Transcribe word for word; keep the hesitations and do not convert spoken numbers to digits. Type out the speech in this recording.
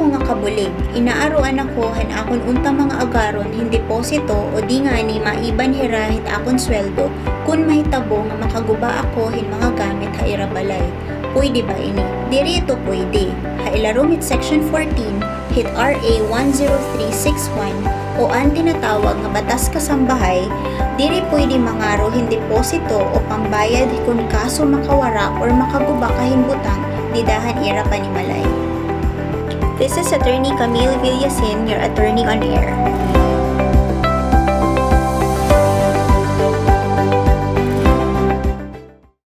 Ako nga kabulig, inaaruan ako han akon unta mga agaron hin deposito o di ngani maiban hira hit akon sweldo kon mahitabo nga makaguba ako hin mga gamit ha ira balay. Puyde ba ini? Diri ito puyde. Ha ilarom hit Section fourteen hit R A one zero three six one o an tinatawag nga Batas Kasambahay, diri puyde mangaro hin deposito o pambayad kon kaso makawara or makaguba ka hin butang dida han ira panimalay. This is Attorney Camille Villasin, your attorney on air.